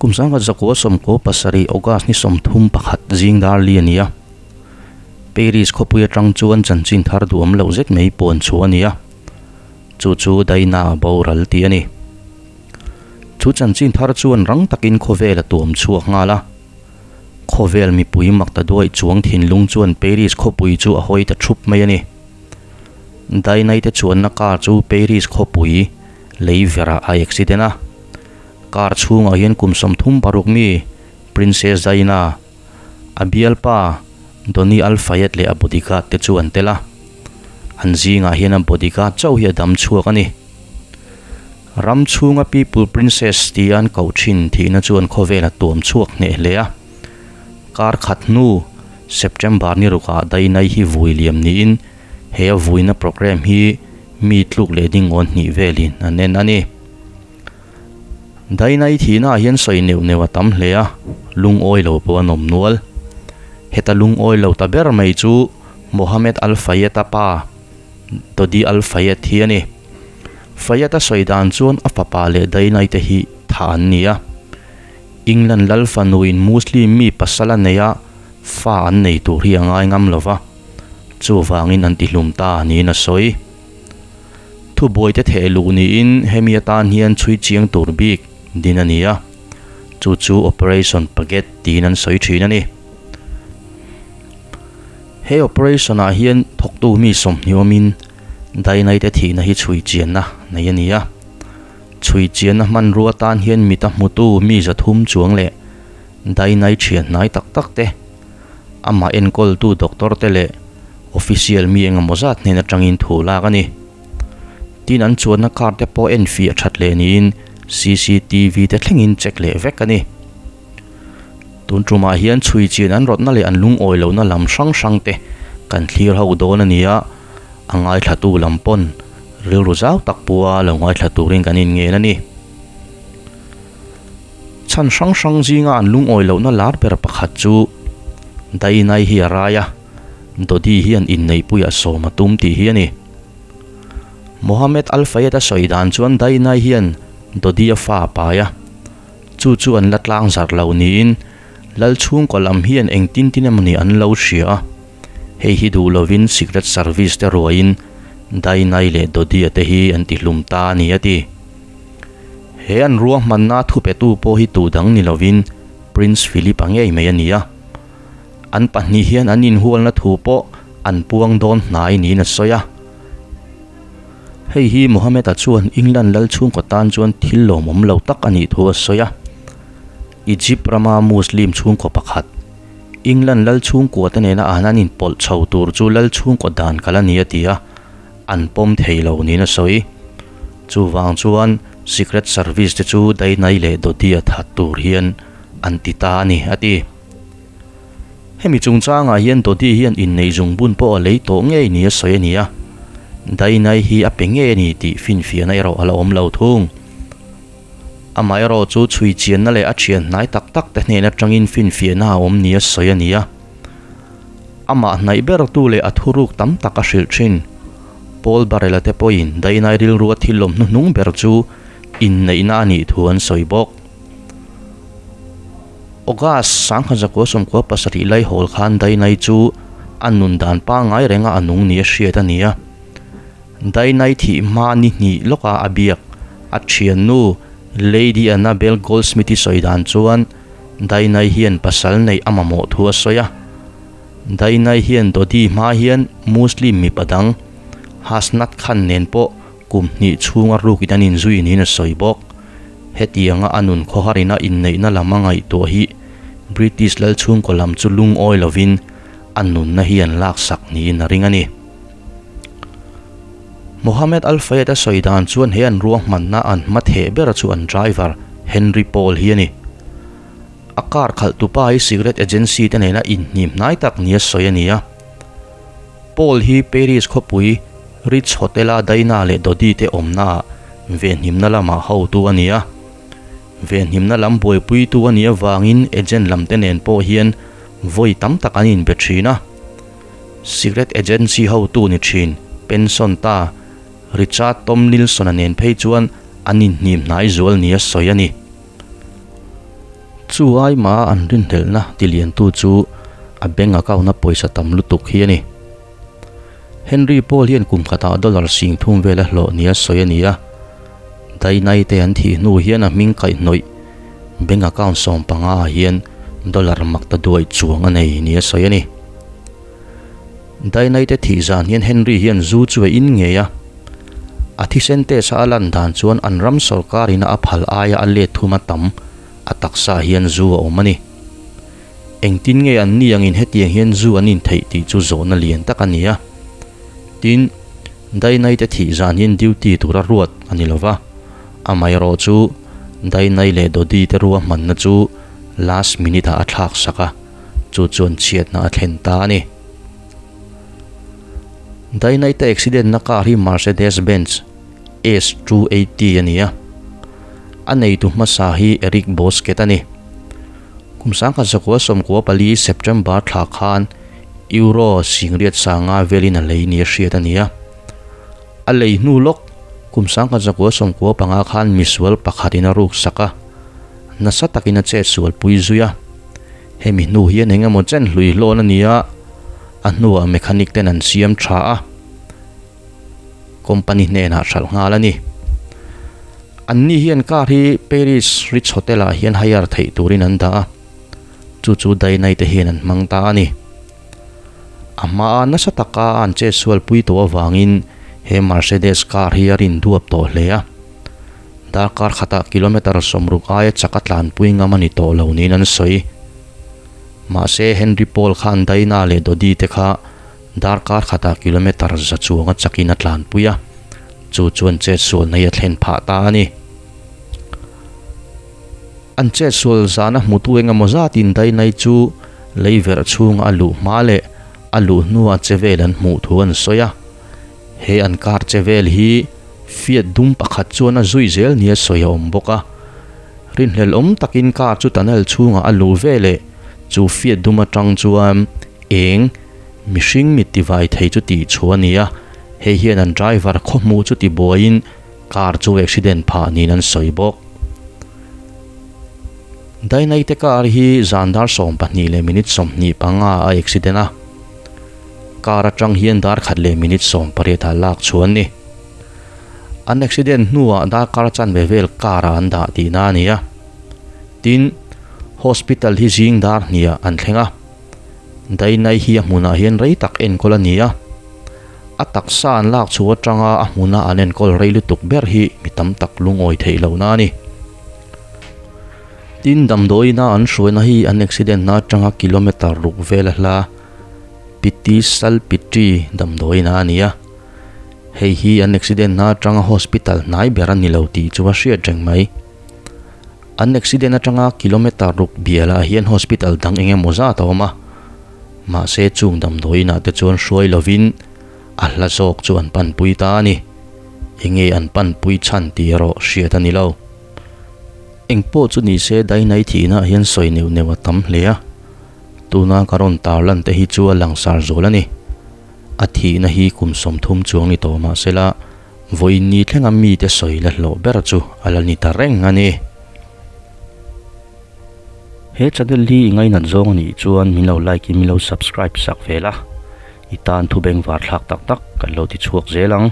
Kum 1997 August ni 31 zing dar li a ni a. Paris khawpui atang chuan chanchin thar duhawm loh zet mai pawn chhuah a ni a. Chu chu Daina a boral tih a ni. Chu chanchin thar chuan rang takin khawvel a tuam chhuak nghal a. Khawvel mipui mak ta duaih chuang thinlung chuan Paris khawpui chu a hawi ta thup mai a ni. Dainai te chuanna car chu Paris khawpui lei verah a accident a. Car chhungah hian kum 36 mi Princess Diana, a bialpa Doni Al Fayed leh a bodyguard te chu an tel a. An zingah hian a bodyguard chauh hi a dam chhuak a ni. Ram chhunga People Princess tia an koh thin thihna chuan khawvel a tuam chhuak hneh hle a. Kar khat hnu, September ni rukah Dainai hi vui liam niin he a vuina programme hi mi tluk leh dingawn hnih velin an en a ni. Dainai thihnaah hian sawi neuh neuh a tam hle a, lungawi lo pawh an awm nual. Heta lungawi lo ta ber mai chu Mohammed Al-Fayed-a pa, Dodi Al-Fayed hi a ni. Fayed-a sawi dan chuan a fapa leh Dainai te hi thah an ni a. England lal fanuin Muslim mi pasal a nei a, fa an nei tur hi a ngai ngam lo va, chuvangin an tihlum ta niin a sawi. Thubuai te theh luh niin hemi atan hian chhui chiang tur bik din a ni a, chu chu Operation Paget tiin an sawi thin a ni. He operation ah hian thawktu mi 20 awmin Dainai te thihna hi chhui chianna nei a ni a. Chhui chianna hmanrua tan hian mit a hmutu mi 300 chuang leh Dainai thian hnai tak tak te, amah enkawltu doctor te leh official mi engemaw zat hnen atangin thu lak a ni. Tin an chuanna car te pawh enfiah that leh niin CCTV te thlengin check leh vek a ni. Tun tumah hian chhui chian an rawtna leh an lungawi lohna lam hrang hrang te kan thlir ho dawn a ni a, a ngaithlatu lam pawn rilru zau tak pua lo ngaithla turin kan inngen a ni. Chhan hrang hrang zinga an lungawi lohna lar ber pakhat chu Dainai hi a rai a, Dodi hian inneihpuiah sawm a tum tih hi a ni. Mohammed Al-Fayed a sawi dan chuan Dainai hian Dodi a fa a pai a. Chu chu an la tlang zarh lo niin Lal chhungkaw lam hian engtin tin emawni an lo hria a, hei hi duh lovin Secret Service te ruaiin Dainai leh Dodia te hi an ti hlum ta a ni a ti. He an ruahmanna thupetu pawh hi tu dang ni lovin Prince Philip a ngei mai a ni a, an pahnih hian an inhualna thu pawh an puang dawn hnai niin a sawi a. Hei hi Mohammed-a chuan England lal chhungkaw tan chuan thil lawmawm lo tak a nih thu a sawi a. Egypt rama Muslim chhungkaw pakhat, England lal chhungkua te nena an an inpawlh chho tur chu lal chhungkaw dan kal a ni a ti a, an pawm thei lo niin a sawi. Chuvang chuan Secret Service te chu Dainai leh Dodi-a that tur hian an ti ta a ni, a ti. Hemi chungchangah hian Dodi hian inneih zungbun pawh a lei tawh ngei ni a sawi a ni a, Dainai hi a pe ngei a ni tih finfiahna erawh a la awm lo thung. Amaherawh chu chhui chianna leh a thian hnai tak tak te hnen atangin finfiahna a awm ni a sawi a ni a. Amah hnaih bertu leh a thuruk tam tak a hrilh thin. Paul Barrel-a te pawhin Dainai rilrua thil awm hnuhnung ber chu inneihna a nih thu an sawi bawk. August 1997 lai hawl khan Dainai chu a nun dan pangngai renga a nung ni a hriat a ni a. Dainai thih hma ni hnih lawka a biak a thiannu Lady Annabel Goldsmith-i sawi dan chuan Dainai hian pasal neih a mamawh thu a sawi a. Dainai hian Dodi hma hian Muslim mipa dang Hasnat Khan nen pawh kum hnih chhunga rukin an inzui niin a sawi bawk. Hetianga a nun khawharina inneihna lam a ngaihtuah hi British lal chhungkaw lam chu lungawi lovin a nunna hi an laksak niin a ring a ni. Mohammed Al-Fayed a sawi dan chuan he an ruahmanna an hma theh ber chu an driver Henry Paul hi a ni. A car khalhtupa hi cigarette agency te nena inhnim hnai tak nia sawi a ni a. Paul hi Paris khawpui Ritz Hotel-a Daina leh Dodi te awmnaah venhimna lamah hotu a ni a. Venhimna lam buaipuitu a nih avangin agent lam te nen pawh hian vawi tam tak an inbe thin a. Secret agency hotu ni thin pension ta Richard Tomlinson-a nen phei chuan an inhnim hnai zual nia sawi a ni. Chu ai mah a an rinhlelhna tiliantu chu a bank account-a pawisa tam lutuk hi a ni. Henry Paul hian kum khatah dollar 30,000 vel a hlawh nia sawi a ni a. Dainai te an thih hnu hian a hming kaihhnawih bank account 15 ah hian dollar mak ta duai chuang a nei nia sawi a ni. Dainai te thih zan hian Henry hian zu chu a in ngei a. A thisen test a a lan dan chuan an ram sawrkar ina a phal aia a let thum a tam a taksa hian zu a awm a ni. Engtin nge an ni angin hetiang hian zu an intheih tih chu zawhna lian tak a ni a. Tin, Dainai te thih zan hian duty tura ruat a ni lova, amaherawh chu Dainai leh Dodi te ruahmanna chu last minute ah a thlak sak a, chu chuan chhiatna a thlen ta a ni. Dainai te accident na car hi Mercedes Benz S280 a ni a, a neitu hmasa hi Eric Bosquet a ni. Kum 1994 September thla khan Euro 8,500 velin a lei nia hriat a ni a. A lei hnu lawk kum 1995 khan misual pakhatin a ruk sak a, nasa takin a chet sual pui zui a. Hemi hnu hian eng emaw chen hlui hlawn a ni a, a hnuah mechanic ten an siam tha a. Company hnenah hralh nghal a ni. Anni hian car hi Paris Ritz Hotel ah hian hire theih turin an dah a, chu chu Dainai te hian an hmang ta a ni. A hmaa nasa taka an chetsual pui tawh avangin he Mercedes car hi a rin duap tawh hle a. Darkar khatah kilometre 60 aia chak a tlanpui ngam a ni tawh lo niin an sawi. Mahse Henry Paul khan Daina leh Dodi te kha Darkar khatah kilometre za chuanga chakin a tlanpui a, chu chuan chetsualna hi a thlen phah ta a ni. An chetsual zana hmutu engemaw zatin Dainai chu lei verh chhunga a luh hma leh a luh hnua che vel an hmuh thu an sawi a. He an kar che vel hi Fiat dum pakhat chuan a zui zel nia sawi a awm bawk a. Rinhlelhawm takin car chu tunnel chhungah a luh veleh chu Fiat dum atang chuan eng Mihring mit tivai thei chu tih chhuah a ni a, hei hian an driver khawhmuh chu tibuaiin car chu accident phah niin an sawi bawk. Dainaite car hi zan dar 12 leh minute 25 a accident a, car atang hian dar khat leh minute 18 ah lak chhuah an ni. An accident hnuah darkar chanve vel car ah an dah tihna a ni a. Tin, hospital hi zing dar hniah an thleng a. Dainai hi a hmunah hian rei tak enkawl a ni a, a taksa an lak chhuah atanga a hmuna an enkawl rei lutuk ber hi mi tam tak lungawi theih lohna a ni. Tin, damdawiina an hruaina hi an accident na atanga kilometre ruk vel a hla Piti Salpitri damdawiina a ni a, hei hi an accident na atanga hospital hnai ber a ni lo tih chu a hriat reng mai. An accident atanga kilometre ruk bialah hian hospital dang eng emaw zat a awm a, mahse chung damdawiinah te chuan hruai lovin a hla zawk chu an panpui ta a ni. Enge an panpui chhan tih erawh hriat a ni lo. Eng pawh chu ni se Dainai thihnaah hian sawi neuh neuh a tam hle a, tuna ka rawn tarlan te hi chu a langsar zual a ni. A thihna hi kum 30 chuang ni tawh mahsela, Vawiin ni thlenga mite sawi la hlawh ber chu a la ni ta reng a ni. He channel hi i ngainat zawng a nih chuan min lo like in min lo subscribe sak ve la, i tan thu bengvar thlak tak tak kan lo ti chhuak zel ang.